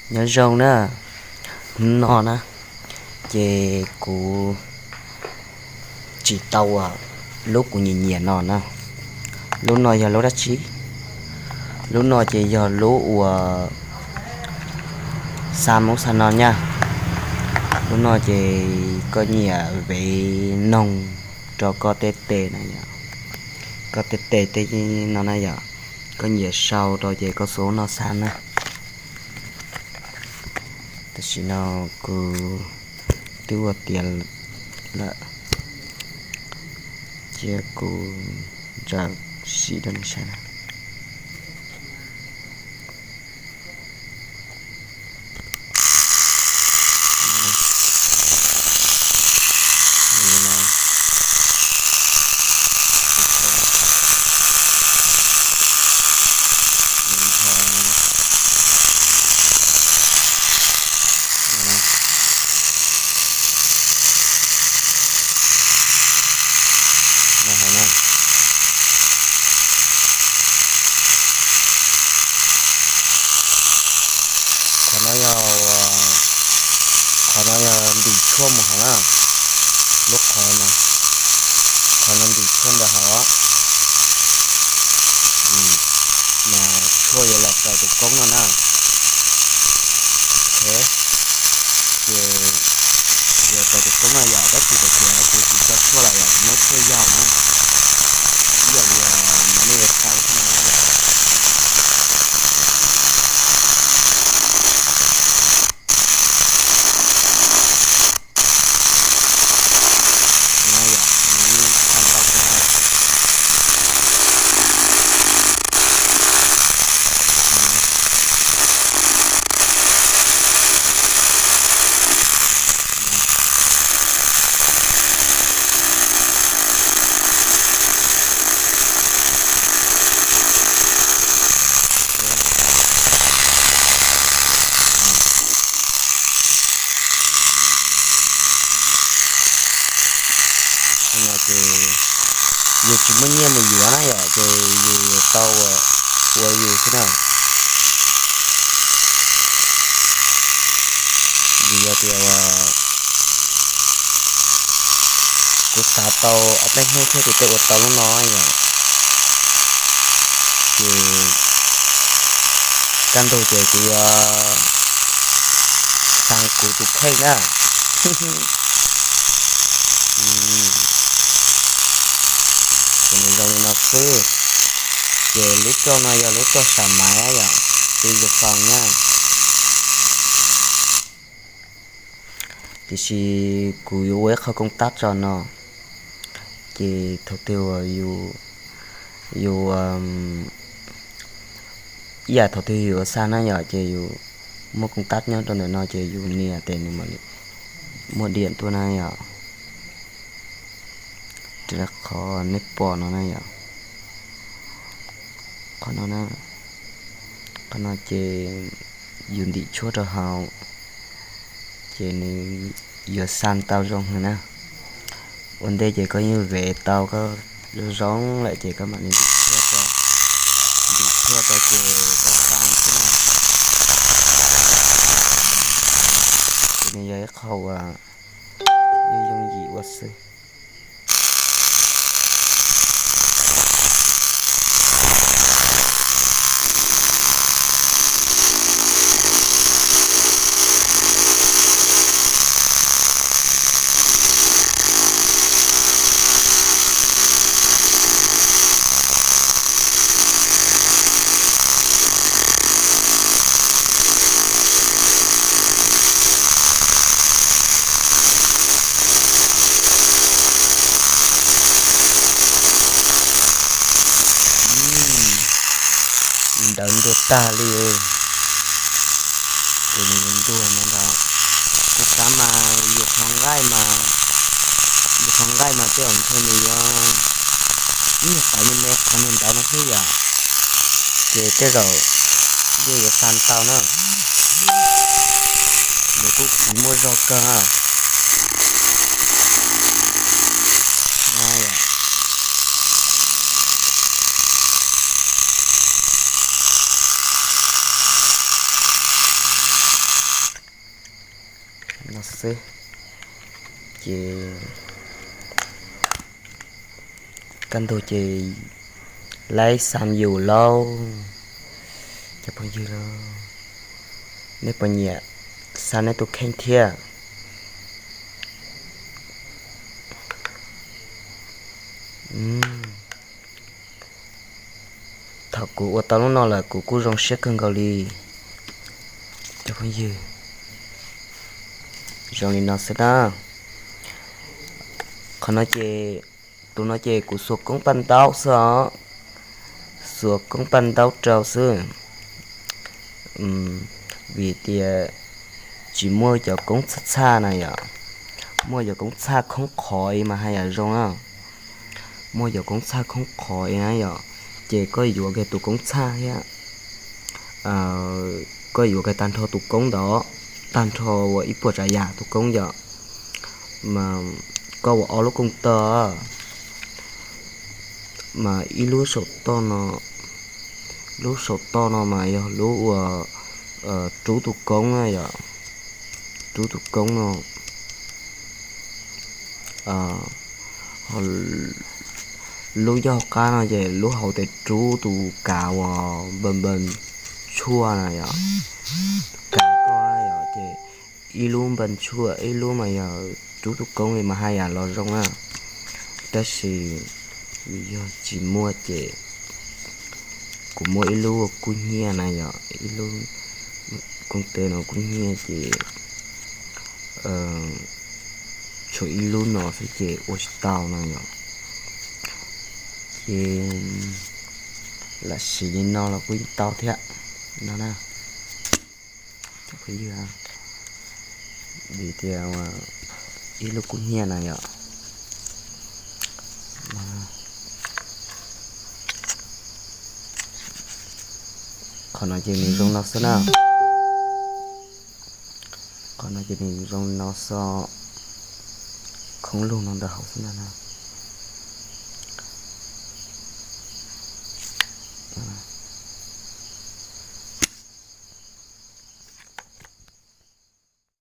Nyob zoo na, hnub no na, ces kuv tsim tau lub kuv nyiam nyiam no na. Lub no yog lub dab tsi? Lub no ces yog lub uas xa mus xa no nyaj. Lub no ces koj nyiam vev noog rau koj tej tes na yom, koj tej tes tej no na yom, koj nyiam sau rau ces koj xuas lub no xa na. Tam sim no kuv twb ua tiav lawm, cia kuv ntsaws sim rau nej saib na. Qhov no yog, qhov no yog ntim tshuaj mus hauv na, lub qhov no, qhov no ntim tshuaj ntawd hauv, mas tshuaj yuav los raws tus koob no na. Ok, ces yuav raws tus koob no yom, tab sis tam sim no kuv tsis tso tshuaj los yom, kuv muab tshuaj yaug na, ib yam li nej xa xwb no yom. No ces yus tsis muaj nyiaj mus yuav na yom, ces yus tau ua yus xwb na. Vim yog tias kuv xav tau ob peb hnub thiab kuv thiaj ua tau lub no yom. Ces kaj ntug ces kuv yuav xa kuv tus kheej na. Ces nws zoo li no xwb. Ces lub roj no yog lub roj sam maiv yom, pib zug fau nyab. Tiam sis kuv yuav ua ib qho koob tab tso no, ces thaum twg uas yus, ib yam thaum twg yus yuav xa na yom, ces yus muaj koob tab nyob rau ntawm no ces yus nias tes nws mam li muaj diam tuaj na yom. Raws li qhov nej pom no na yom, qhov no na, qhov no ces yus ntim tshuaj rau hauv, ces nws yuav xa tau zoo heev na. Ua ntej ces koj yeej vev tau koj zoo zoo lawm ces koj mam li ntim tshuaj rau, ntim tshuaj rau ces koj xa xwb na. Ces nws yog ib qho uas yooj yooj yim ua xwb. Nws nrawv ntuag tag li. Ces nws yuav ntuag no ntag. Kuv xav mas yus qhov nqaij mas, yus qhov nqaij mas tej zaum ntshe nws yuav, ib nyuag tawv me me qhov nws nrawv no xwb yom. Ces tej zaum yeej yuav xa tau na. Nws kuj tsis muaj zog kawg na. No xwb ces kaj ntug ces laib xam yus lauj cov phooj ywg lauj. Nej puas nyiam xam nej tus kheej thiab? Thaum kuv ua tau lub no lawm kuv kuj zoo siab kawg nkaus li cov phooj ywg. Zoo li no xwb na. Qhov no ces, tus no ces kuv xuas koob paj ntaub xwb os, xuas koob paj ntaub rau xwb. Vim tias tsis muaj cov koob txhaj txhaj na yom, muaj cov koob txhaj khoob qhov mas haj yam zoo na. Muaj cov koob txhaj khoob qhov na yom, ces koj yuav kiag tus koob txhaj thiab, koj yuav kiag tag nrho tus koob ntawd, tag nrho uas ib puas tsav yam tus koob yom, mas koj ua ob lub kooj tog, mas ib lub saum toj no, lub saum toj no mas yog lub uas rub tus koob na yom, rub tus koob no. Lub yog qab no ces lub hauv tes rub tus kav uas npawg npawg tshuaj na yom, tus kav koj yom, ces ib lub npawg tshuaj ib lub mas yog rub tus koob li mas haj yam los zoo na. Tab sis yog tsis muaj ces kuv muaj ib lub kub hnyiab na yom, ib lub koob teg no kub hnyiab ces tshuav ib lub no xwb ces ua tsis tau no yom. Ces lam siv li no los kuj yeej tau thiab no na. Vim tias ib lub kub hnyiab na yom. Qhov no ces nws zoo no xwb na. Qhov no ces nws zoo no xwb, khoob lug no ntawm hauv xwb na.